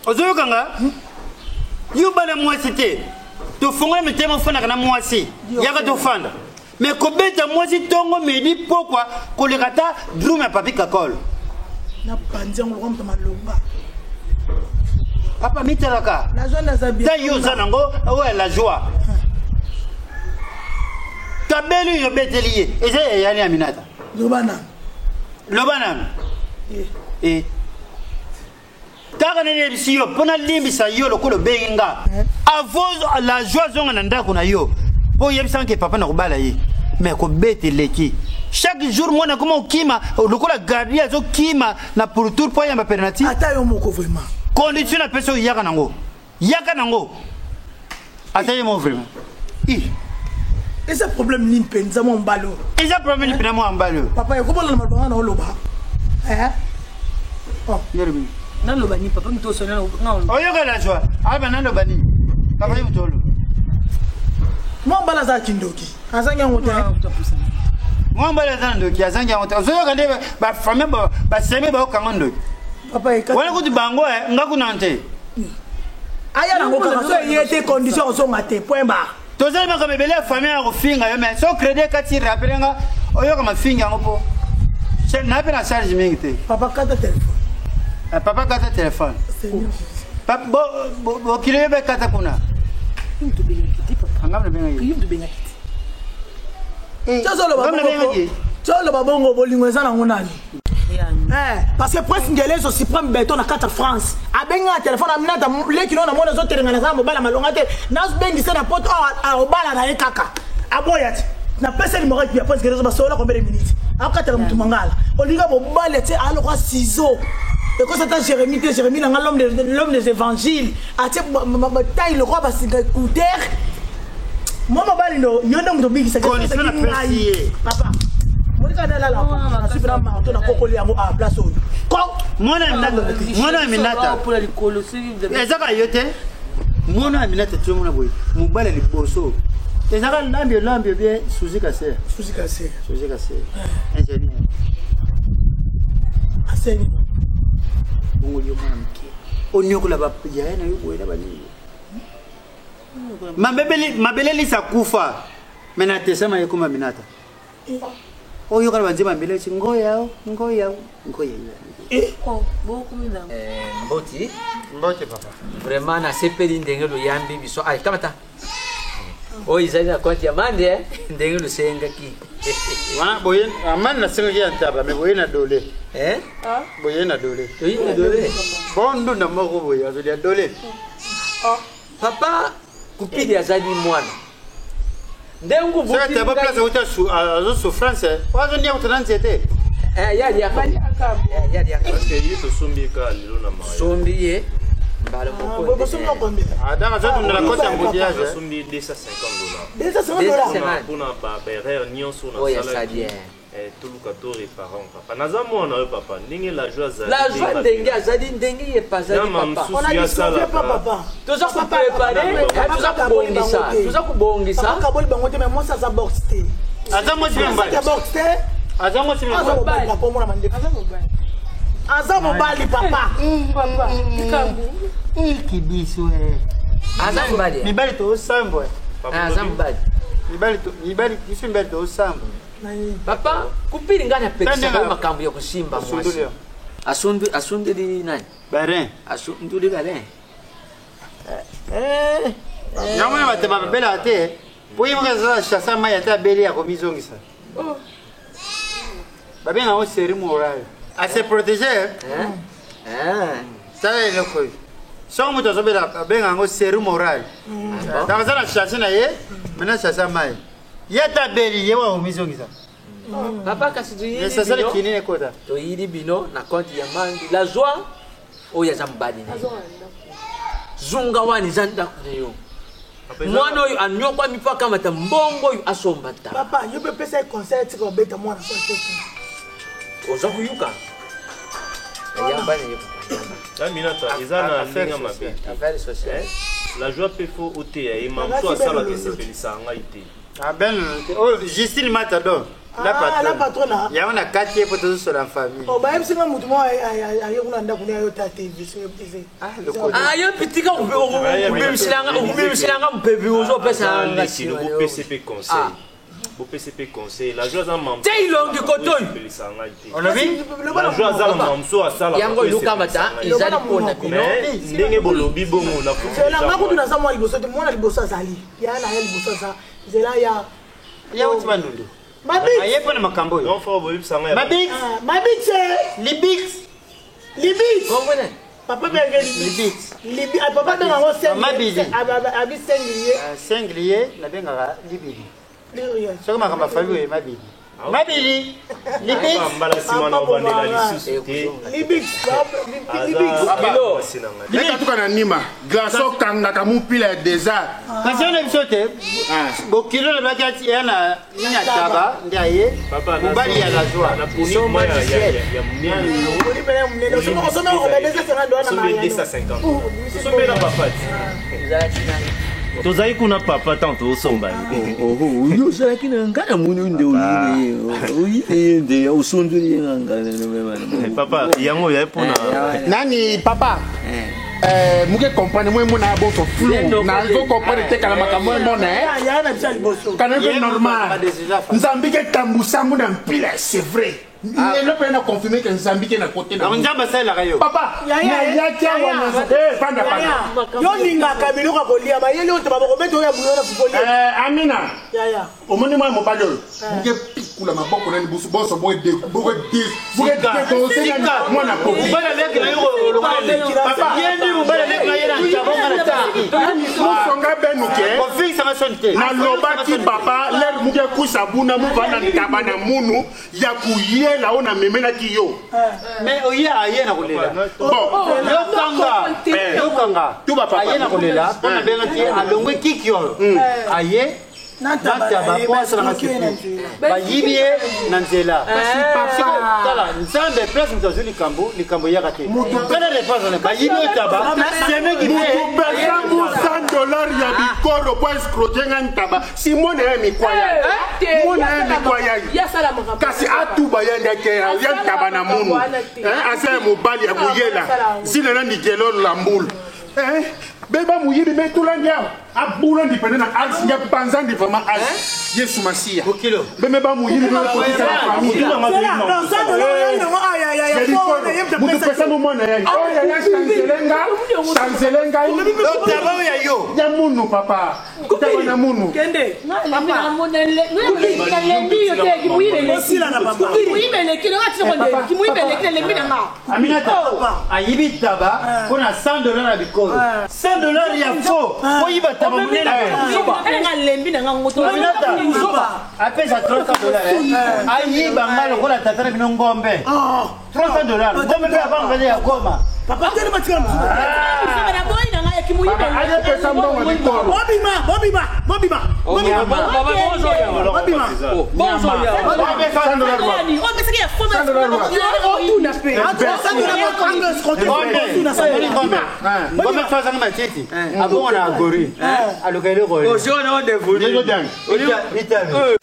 Ozoyoka nga? Yo bala mwasi te. Tofongola mitema ofandaka na mwasi. Yaka tofanda. Mais kobeta mwasi tongo midi pokwa koleka ata drum ya papi kakol. Na panzi yango lokola moto malonga. Papa mitalaka. Ta yo oza nango oyo la joie. Tabeli oyo obeteli ye eza ya yani Aminata. Loba nanu. Loba nanu. Eh. Eh. Kaka nini yebisi yo mpo nalimbisa yo lokola obengi nga eh? Avant la joie zonga na ndako na yo mpo oyebisanga ke papa nakobala ye mais kobeta eleki chaque jour mwana akoma okima lokola gardien azokima na pourtour mpo ayamba penalty. Ata yo moko vraiment. Condition napesi oyo yaka nango. Yaka nango. Ata ye moko vraiment. I. Eza problème nini mpenza mwa mobali oyo? Eza problème nini mpenza mwa mobali oyo? Papa ekobolana maloba nga na oloba. Eh? Oh. Yorobi. Naloba nini papa moto osona nga Oyoka la joie. Aba naloba nini? Papa ye moto oloba. Mwa mobali aza kindoki. Azangi yango te. Mwa mobali aza ndoki, azangi yango te. Ozoyoka nde ba famille ba semi ba okanga ndoki. Papa ekati. Wana kutu bango eh, nga kuna te. Aya nango kaka so eye te condition ozonga te point barre. Tozali makambo ebele ya famille ya kofinga yo mais so crédit ekati rappele nga oyoka mafinga yango mpo na mpe na charge mingi te. Papa kata telefone. Eh, papa kata telefone. Bokilo yo bekata kuna. Anga mnabengaki te. Tozoloba bongo bolingo eza nango nani? Eh, parce que Prince Ngelezo suprême béton na kati ya France abengi nga na telefone aminata leki no namoni azotelengana aza na mobala malonga te nazobengisa na poto awa obala na ye kaka aboya te napesa nimero ya Prince Ngelezo basolola combien de minutes akatela motu mangala olinga mobali atie alokwa ciseau ekosa ata Jérémie te Jérémie nanga l'homme des évangiles atie taille lokwa basinga écouteur mwa mobali no yo nde moto obikisaki ngai papa monika nalala nasupi na marto na kokoli yango a place oyo mwana ya minata ezaka yo te mwana ya minata tiomona boye mobali ya liboso ezaka lambi olambi obie suzi kaser suzi kaser suzi kaser ingénieur aseni bongo yo mwana moke oniokola bayaya na yo boye na banini Mabele lisa kufa me na tesama ekoma minata eh. Oyokana banzembo ya mbele ngoya ngoya ngoya eh. oh, eh, mboti mbote papa vraiment nasepeli ndenge loyambi biso ay kamata oyo ezali na konti ya mande ndenge losengaki wana boye amande nasengaki ya ntaba me boye na dole ah? boye na dole toyi na dole bon ndunda moko boye azolia dole oh. Papa kupidi azali mwana ndenge ubuki place auta azo souffrance wazo ndia kutana nzete eh ya ya ya ya parce que ye tosombi ka lelo na mariage sombi ye mbala moko bosombi na combien ah donc azo tunda na côte ya embouteillage tosombi 250 dollars 250 dollars pona ba erreur nyonso na salaki Eh, toluka to reparent papa naza mwana yo papa ndenge la joie azali la joie ndenge azali ndenge ye pazali papa toza koprepare toza kobongisa toza kobongisa kaboli bango te mais mwasi aza box te aza mwasi mobali box te aza mwasi mobali papa omona mandeko aza mobali papa papa likambo kibiso aza mobali mibali tosambwe aza mobali mibali mibali biso mibali tosambwe Papa, kupili ngai napekisaka yo makambo ya kosimba mwasi. Asundu asundeli nani? Barin. Asunduli barin. Eh. Yango na bato babelaka te. Po ye moko aza chassa mai ata abeli akomizongisa. Oh. Babenga yango série morale. A se protéger. Hein? Hein? Tala eloko oyo. Soki moto azobela abenga yango série morale. Donc aza na chasse na ye, maintenant chasse mai. Ye ata abeli ye wa omizongisa. Papa kasi toyili bino kinini ekota. Toyili bino na compte ya mandi la joie oyo aza mobali na yo. Zunga wana eza ndako na yo. Mwana oyo anyokwami mpo akamata mbongo oyo asomba ntaba. Papa yo mpe pesa ye conseil atika kobeta mwana so te. Oza koyuka? Yamba na ye papa yamba. Aminata eza na ndenge mabe te. Affaire sociale. La joie pe faut oteya ye ma mosusu asalaka esepelisaka ngai te. Ah ben oyo Justine Matador. La Ah, la patronne. Yango na kati ye mpo tozosola famille. Oh, bayebisi nga motu moko aye kuna ndako ne ayo ta tv. Ah, lokolo. Ah, yo pitika okubimisilanga mopepi ozopesa nga leki no bopesi mpe conseil, bopesi mpe conseil. La joie aza mambo Te ilongi kotoyo. esepelisa ngai te. Olobi La joie aza na mamso asala. Yango elukambata ezali mpona bino. Mais ndenge bolobi bongo, nafuti. Zela, nga kutu naza mwa liboso te. Mwana liboso azali ya na ye liboso aza nzela ya Ya wuti Bandundu. Mabix. Aye mpo na makambo oyo. Donc frère, boyebisa ngai. Mabix. Mabix. Libix. Libix. Comprenez? Papa benge Libix. Libi, ah, papa benga yango Mabili. abi singulier. Singulier nabengaka libili. Soki makambo ya famille oyo, mabili, mabili, libix. Mbala nsima na obandela lisusu te. Libix, libix. Aza mwasi na ngai. Leka tuka na nima glace okangaka mopila ya désert. Kasi oyo na biso te. Bokilo nabaki ya na nini ya taba nde aye. Papa, mobali ya la joie. naponi mwa ya monene. Olipele monene osomeka kobebesa sanga doa na Sobe mariano. 250 tosombela papa ti tozali kuna papa tant tosomba ye. Oyo ozalaki na ngai na moni nde oyine ye nde osondoli ye nga ngai. Papa, yango oyo mpona Nani papa, muke comprendre mwe mona boso flou nazo comprendre te kala makambo mona. Ya na biso ya liboso. Kana mpe Ye normal. ba Nzambi ke tambusa mu na mpila, c'est vrai, lelo mpe na confirme ke Nzambi ke na kote na Donc Nzambe asalelaka yo. Papa, Yaya, nayaki awa yaya. panda panda. Yo olingaka biloko ya kolia bayeli oyo tobaba kobeta oyo ya buyo na fukolia. Amina. Yaya. Omoni mwana mobali oyo muke pikula maboko na libusu bonso boke mwana koki. Mobali aleki na yo lokola eleki. Papa. Ye nde mobali aleki na ye na ntabonga na taki. Musonga benu ke Kofingisanga soni te. Nalobaki papa lere muke kusa buna muvanda ntaba na munu ya kuyela oyo namemelaki yo. Mais oye aye na kolela. Bon. Yokanga, yokanga. Tuba papa. Aye na kolela mpo nabengaki alongwe kiki oyo aye nataba mpo asalanga surprise. Bayibi ye na nzela. Tala Nzambe, place moto azwi likambo, likambo eyaka te kana réponse wana. Bayibi oyo taba semeki. Mutu pesa mu 100 $ ya bikoro po escroquer nga ntaba si mona ya mikwa ya mona ya mikwa ya kasi atuba ya ndeke ya ntaba na munu. Aza ya mobali ya kuyela zina na ndigelo la mbulu. Be bamuyibi betulandi awa abula ndipende na alsi ya panza ndi vraiment alsi Yesu Masiya. Bokilo. Beme bamuyibi bekotisa na famille mutu pesa mo mwana ya oyo ya chancelenga chancele ngai. Taba oyo ya yo. Ya munu papa, taba na munu. Kende. Nalembi yo te, Osila na papa. kimuyibeleki, nalembi na nga. Aminata ayibi taba mpo na 100 $ ya bikolo, 100 $ ya faux, oyiba taba monene. Nalembi na nga ngoto. Aminata apesa 300 $, ayiba nga lokola tata na bino ngombe. 300 $, ngombe mpe abanga ya Goma. Papa, telema, tikala mosusu. Naboyi na ngai. Ayepesa mbongo bikolo. Bobima, bobima, bobima, bobima, bobima. Otuna mpe. Ngombe fazanga matiti abongo na agori aluka eloko. Osiona odevuli. Yezo dangi. Itabe.